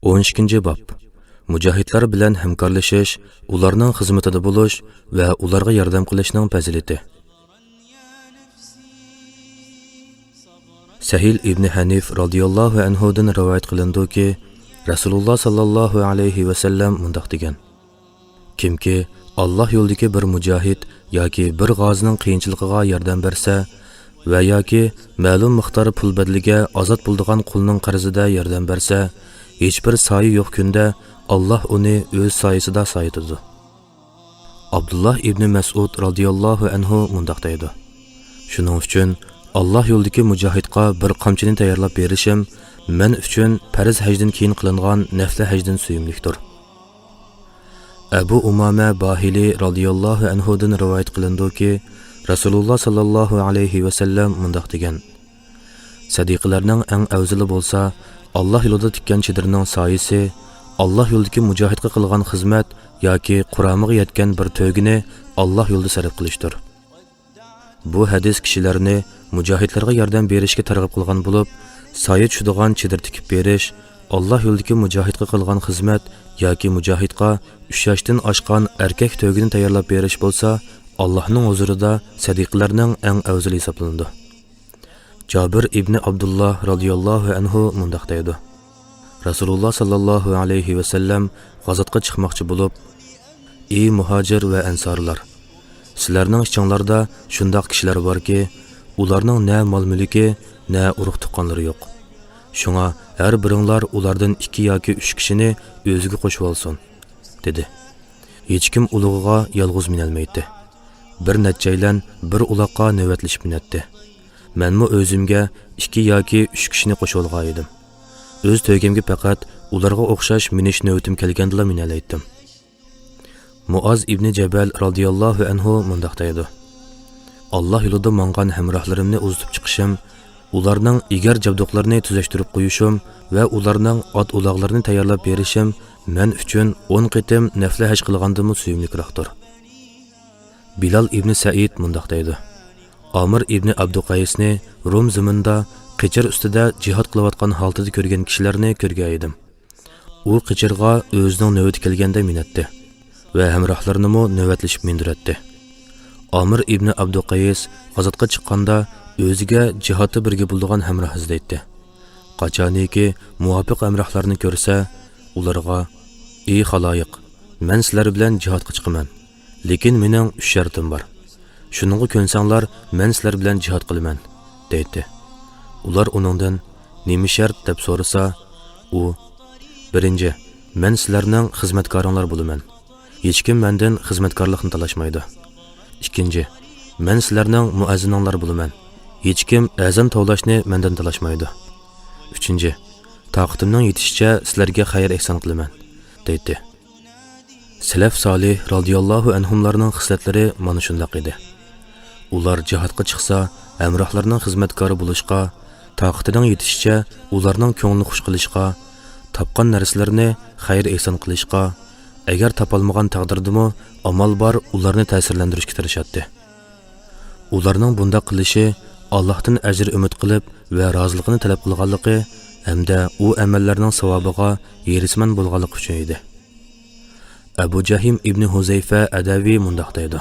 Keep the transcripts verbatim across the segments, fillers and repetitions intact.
ئون ئىككىنچى باب. مۇجاھىدلار بىلەن ھەمكارلىشىش، ئۇلارنىڭ خىزمىتىدە بولۇش ۋە ئۇلارغا ياردەم قىلىشنىڭ پەزىلىتى. سەھىل ئىبنى ھەنىف رازىياللاھۇ ئەنھۇدىن رىۋايەت قىلىنىدۇكى، رەسۇلۇللا ساللاللاھۇ ئەلەيھى ۋەسەللەم مۇنداق دېگەن: كىمكى ئاللاھ يولىدىكى بىر مۇجاھىد ياكى بىر غازىنىڭ قىيىنچىلىقىغا ياردەم بەرسە ۋە ياكى مەلۇم مىقدار پۇل بەدىلىگە ئازاد بولىدىغان قۇلنىڭ قەرزىدە ياردەم بەرسە، ھېچبىر سايە يوق كۈندە ئاللاھ ئۇنى ئۆز سايىسىدا سايىتىدۇ. ئابدۇللاھ ئىبنى مەسئۇد رازىياللاھۇ ئەنھۇ مۇنداق دەيدۇ: شۇنىڭ ئۈچۈن ئاللاھ يولىدىكى مۇجاھىدقا بىر قامچىنى تەييارلاپ بېرىشىم مەن ئۈچۈن پەرز ھەجدىن كېيىن قىلىنغان نەفلى ھەجدىن سۆيۈملۈكتۇر. ئەبۇ ئۇمامە باھىلى رازىياللاھۇ ئەنھۇدىن رىۋايەت قىلىنىدۇكى، رەسۇلۇللا ساللاللاھۇ ئەلەيھى ۋەسەللەم مۇنداق دېگەن: سەدىقىلەرنىڭ ئەڭ ئەۋزىلى بولسا، ئاللاھ يولىدا تىككەن چېدىرنىڭ سايىسى، ئاللاھ يولىدىكى مۇجاھىدقا قىلغان خىزمەت ياكى قۇرامىغا يەتكەن بىر تۆگىنى ئاللاھ يولىدا سەرپ قىلىشتۇر. بۇ ھەدىس كىشىلەرنى مۇجاھىدلارغا ياردەم بېرىشكە تەرغىب قىلغان بولۇپ، سايە چۈشىدىغان چېدىر تىكىپ بېرىش، ئاللاھ يولىدىكى مۇجاھىدقا قىلغان خىزمەت ياكى مۇجاھىدقا ئۈچ ياشتىن ئاشقان ئەركەك تۆگىنى تەييارلاپ بېرىش بولسا، ئاللاھنىڭ ھۇزۇرىدا سەدىقىلەرنىڭ ئەڭ ئەۋزىلى ھېسابلىنىدۇ. جابىر ئىبنى ئابدۇللا رازىياللاھۇ ئەنھۇ مۇنداق دەيدۇ: رەسۇلۇللا ساللاللاھۇ ئەلەيھى ۋەسەللەم غازاتقا چىقماقچى بولۇپ، ئى مۇھاجىر ۋە ئەنسارلار! سىلەرنىڭ ئىچىڭلاردا شۇنداق كىشىلەر باركى، ئۇلارنىڭ نە مال-مۈلكى، نە ئۇرۇق-تۇغقانلىرى يوق. شۇڭا ھەر بىرىڭلار ئۇلاردىن ئىككى ياكى ئۈچ كىشىنى ئۆزىگە قوشۇۋالسۇن، دېدى. ھېچكىم ئۇلىغىغا يالغۇز مىنەلمەيتتى. بىر نەچچەيلەن بىر ئۇلاققا نۆۋەتلىشىپ مىنەتتى. مەنمۇ ئۆزۈمگە ئىككى ياكى ئۈچ كىشىنى قوشۇۋالغان ئىدىم. ئۆز تۆگەمگە پەقەت ئۇلارغا ئوخشاش مىنىش نۆۋىتىم كەلگەندىلا مىنەلەيتتىم. مۇئاز ئىبنى جەبەل رازىياللاھۇ ئەنھۇ مۇنداق دەيدۇ: ئاللاھ يولىدا ماڭغان ھەمراھلىرىمنى ئۇزىتىپ چىقىشىم، ئۇلارنىڭ ئېگەر-جابدۇقلىرىنى تۈزەشتۈرۈپ قويۇشۇم ۋە ئۇلارنىڭ ئات-ئۇلاغلىرىنى تەييارلاپ بېرىشىم مەن ئۈچۈن ئون قېتىم نەپلى ھەج قىلغاندىنمۇ سۆيۈملۈكراقتۇر. بىلال ئىبنى سەئىد مۇنداق دەيدۇ: ئامىر ئىبنى ئابدۇقەيسنى روم زېمىنىدا قېچىر ئۈستىدە جىھاد قىلىۋاتقان ھالىتىدە كۆرگەن كىشىلەرنى كۆرگەن ئىدىم. ئۇ قېچىرغا ئۆزىنىڭ نۆۋىتى كەلگەندە مىنەتتى ۋە ھەمراھلىرىنىمۇ نۆۋەتلىشىپ مىندۈرەتتى. ئامىر ئىبنى ئابدۇقەيس غازاتقا چىققاندا ئۆزىگە جىھادتا بىرگە بولىدىغان ھەمراھ ئىزدەيتتى. قاچانىكى مۇۋاپىق ھەمراھلارنى كۆرسە، ئۇلارغا: ئى خالايىق، مەن سىلەر بىلەن جىھادقا چىقىمەن. لېكىن مېنىڭ ئۈچ شەرتىم بار. شۇنىڭغا كۆنسەڭلار، مەن سىلەر بىلەن جىھاد قىلىمەن، دەيتتى. ئۇلار ئۇنىڭدىن: نېمە شەرت؟ دەپ سورىسا، ئۇ: بىرىنچى، مەن سىلەرنىڭ خىزمەتكارىڭلار بولىمەن. ھېچكىم مەندىن خىزمەتكارلىقنى تالاشمايدۇ. ئىككىنچى، مەن سىلەرنىڭ مۇئەززىنىڭلار بولىمەن. ھېچكىم ئەزان توۋلاشنى مەندىن تالاشمايدۇ. ئۈچىنچى، تاقىتىمنىڭ يېتىشىچە سىلەرگە خەير-ئېھسان قىلىمەن، دەيتتى. سەلەف سالىھ رازىياللاھۇ ئەنھۇملارنىڭ خىسلەتلىرى مانا شۇنداق ئىدى. ئۇلار جىھادقا چىقسا، ھەمراھلىرىنىڭ خىزمەتكارى بولۇشقا، تاقىتىنىڭ يېتىشىچە ئۇلارنىڭ كۆڭلىنى خۇش قىلىشقا، تاپقان نەرسىلىرىنى خەير-ئېھسان قىلىشقا، ئەگەر تاپالمىغان تەقدىردىمۇ ئامال بار ئۇلارنى تەسىرلەندۈرۈشكە تىرىشاتتى. ئۇلارنىڭ بۇنداق قىلىشى ئاللاھتىن ئەجىر ئۈمىد قىلىپ ۋە رازىلىقىنى تەلەپ قىلغانلىقى ھەمدە ئۇ ئەمەللەرنىڭ ساۋابىغا ھېرىسمەن بولغانلىقى ئۈچۈن ئىدى. ئەبۇ جەھىم ئىبنى ھۇزەيفە ئەدەۋى مۇنداق دەيدۇ: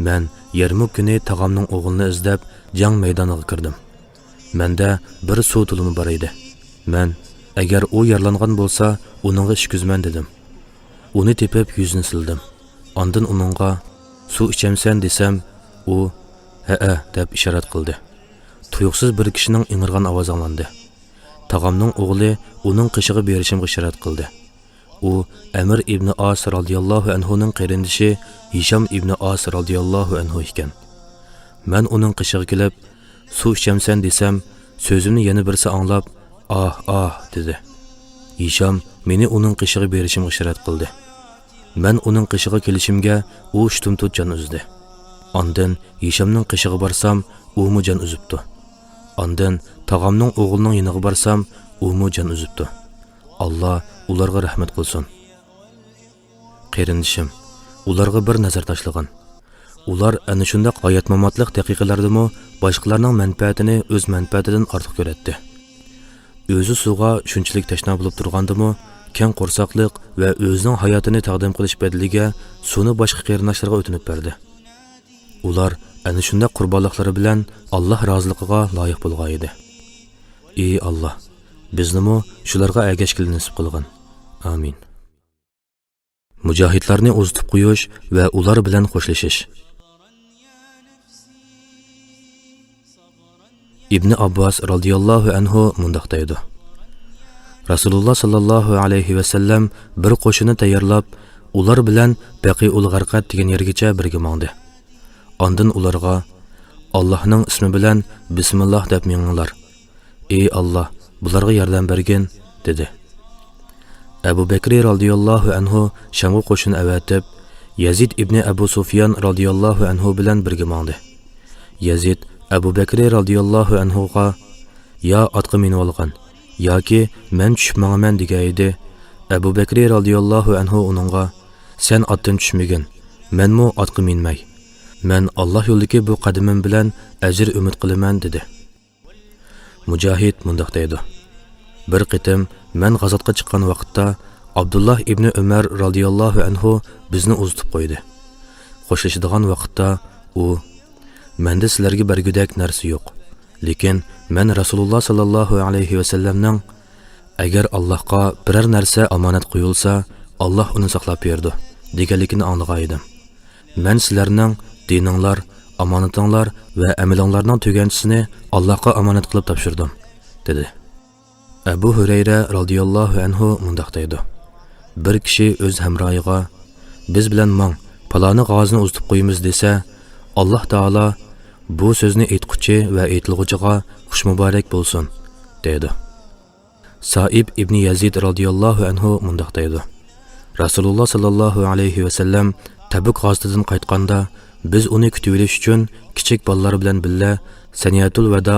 مەن يەرمۇك كۈنى تاغامنىڭ ئوغلىنى ئىزدەپ جەڭ مەيدانىغا كىردىم. مەندە بىر سۇ تۇلۇمى بار ئىدى. مەن: ئەگەر ئۇ يارىلانغان بولسا، ئۇنىڭغا ئىچكۈزىمەن، دېدىم. ئۇنى تېپىپ يۈزىنى سىلىدىم. ئاندىن ئۇنىڭغا: سۇ ئىچەمسەن؟ دېسەم، ئۇ: ھەئە، دەپ ئىشارەت قىلدى. تۇيۇقسىز بىر كىشىنىڭ ئىڭرىغان ئاۋازى ئاڭلاندى. تاغامنىڭ ئوغلى ئۇنىڭ قېشىغا بېرىشىمغا ئىشارەت قىلدى. ئۇ ئەمىر ئىبنى ئاس رازىياللاھۇ ئەنھۇنىڭ قېرىندىشى ھىشام ئىبنى ئاس رازىياللاھۇ ئەنھۇ ئىكەن. مەن ئۇنىڭ قېشىغا كېلىپ، سۇ ئىچەمسەن دېسەم، سۆزۈمنى يەنە بىرسى ئاڭلاپ، ئاھ، ئاھ دېدى. ھىشام مېنى ئۇنىڭ قېشىغا بېرىشىمغا ئىشارەت قىلدى. مەن ئۇنىڭ قېشىغا كېلىشىمگە ئۇ شۇتۇمتۇت جان ئۈزدى. ئاندىن ھىشامنىڭ قېشىغا بارسام، ئۇمۇ جان ئۈزۈپتۇ. ئاندىن تاغامنىڭ ئوغلىنىڭ يېنىغا بارسام، ئۇمۇ جان ئۈزۈپتۇ. ئاللا ئۇلارغا رەھمەت قىلسۇن. قېرىندىشىم، ئۇلارغا بىر نەزەر تاشلىغىن. ئۇلار ئەنە شۇنداق ھايات-ماماتلىق دەقىقىلەردىمۇ باشقىلارنىڭ مەنپەئەتىنى ئۆز مەنپەئەتىدىن ئارتۇق كۆرەتتى. ئۆزى سۇغا شۇنچىلىك تەشنا بولۇپ تۇرغاندىمۇ، كەڭ قورساقلىق ۋە ئۆزىنىڭ ھاياتىنى تەقدىم قىلىش بەدىلىگە سۇنى باشقا قېرىنداشلىرىغا ئۆتۈنۈپ بەردى. ئۇلار ئەنە شۇنداق قۇربانلىقلىرى بىلەن ئاللاھ رازىلىقىغا لايىق بولغان ئىدى. ئى ئاللاھ، بىزنىمۇ شۇلارغا ئەگەشكىلى نېسىپ قىلغىن. ئامىن. مۇجاھىدلارنى ئۇزىتىپ قويۇش ۋە ئۇلار بىلەن خوشلىشىش. ئىبنى ئابباس رازىياللاھۇ ئەنھۇ مۇنداق دەيدۇ: رەسۇلۇللاھ ساللاللاھۇ ئەلەيھى ۋەسەللەم بىر قوشۇننى تەييارلاپ، ئۇلار بىلەن بەقىئۇل غەرقەد دېگەن يەرگىچە بىرگە ماڭدى. ئاندىن ئۇلارغا، «ئاللاھنىڭ ئىسمى بىلەن بىسمىللاھ دەپ مېڭىڭلار. ئى ئاللاھ، بۇلارغا ياردەم بەرگىن» دېدى. ئەبۇ بەكرى رازىياللاھۇ ئەنھۇ شامغا قوشۇن ئەۋەتىپ، يەزىد ئىبنى ئەبۇ سۇفيان رازىياللاھۇ ئەنھۇ بىلەن بىرگە ماڭدى. يەزىد ئەبۇ بەكرى رازىياللاھۇ ئەنھۇغا، «يا ئاتقا مىنىۋالغىن، ياكى مەن چۈشۈپ ماڭىمەن» دېگەن ئىدى. ئەبۇ بەكرى رازىياللاھۇ ئەنھۇ ئۇنىڭغا، «سەن ئاتتىن چۈشمىگىن، مەنمۇ ئاتقا مىنمەي. مەن ئاللاھ يولىدىكى بۇ قەدىمىم بىلەن ئەجىر ئۈمىد قىلىمەن» دېدى. مۇجاھىد مۇنداق دەيدۇ: بىر قېتىم مەن غازاتقا چىققان ۋاقىتتا، ئابدۇللاھ ئىبنى ئۆمەر رازىياللاھۇ ئەنھۇ بىزنى ئۇزىتىپ قويدى. خوشلىشىدىغان ۋاقىتتا ئۇ، «مەندە سىلەرگە بەرگۈدەك نەرسە يوق. لېكىن مەن رەسۇلۇللاھ ساللاللاھۇ ئەلەيھى ۋەسەللەمنىڭ، ئەگەر ئاللاھقا بىرەر نەرسە ئامانەت قويۇلسا، ئاللاھ ئۇنى ساقلاپ بېرىدۇ، دېگەنلىكىنى ئاڭلىغان ئىدىم. مەن سىلەرنىڭ دىنىڭلار، ئامانىتىڭلار ۋە ئەمىلىڭلارنىڭ تۈگەنچىسىنى ئاللاھقا ئامانەت قىلىپ تاپشۇردۇم» دېدى. ئەبۇ ھۈرەيرە رازىياللاھۇ ئەنھۇ مۇنداق دەيدۇ: بىر كىشى ئۆز ھەمراھىغا، «بىز بىلەن ماڭ، پالانى غازىنى ئۇزىتىپ قويىمىز» دېسە، ئاللاھ تائالا، «بۇ سۆزنى ئېيتقۇچى ۋە ئېيتىلغۇچىغا خۇش مۇبارەك بولسۇن» دەيدۇ. سائىب ئىبنى يەزىد رازىياللاھۇ ئەنھۇ مۇنداق دەيدۇ: رەسۇلۇللاھ ساللاللاھۇ ئەلەيھى ۋەسەللەم تەبۇك غازىتىدىن قايتقاندا، بىز ئۇنى كۈتۈۋېلىش ئۈچۈن كىچىك بالىلار بىلەن بىللە سەنىيەتۇل ۋەدا